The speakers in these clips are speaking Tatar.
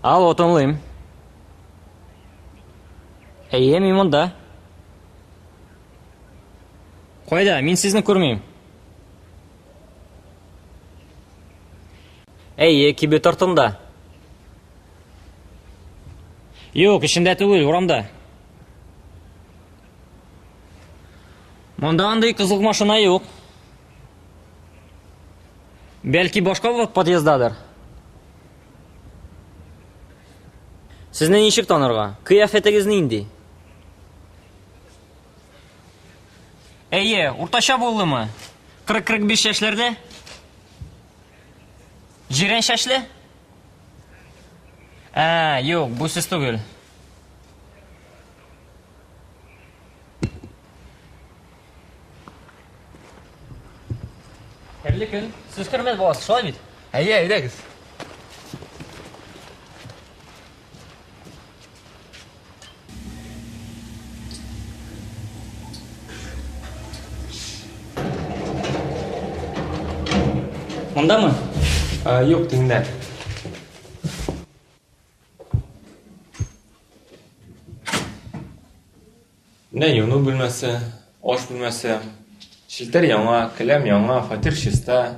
Алло, тыңлыйм. Әйе, мин монда. Кайда? Мин сезне күрмим. Әйе, кибет артында. Юк, эчендә түгел, урамда. Монда андый кызыл машина юк. Бәлки башка подъезддадыр. Сезне ничек танырга? Кыяфәтегез нинди? Әйе, уртача булдымы? 40-45 яшьләрдә? Җирән чәчле? Ә, юк, бу сез түгел. Хәерле көн. Сез Хөрмәт баласы, шулай бит? Әйе, әйдәгез. Мондамы? Юк, тегендә. Менә юыну бүлмәсе, аш бүлмәсе. Челтәр яңа, келәм яңа, фатир чиста.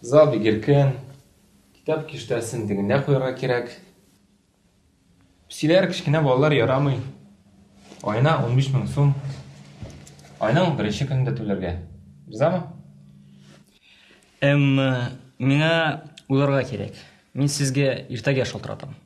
Зал бик иркен. Китап киштәсен тегендә куярга кирәк. Песиләр, кечкенә балалар ярамый. Аена 15 мең сум. Айның беренче көнендә түләргә. Ризамы? Әмма миңа уйларга кирәк. Мин сезгә иртәгә шалтыратам.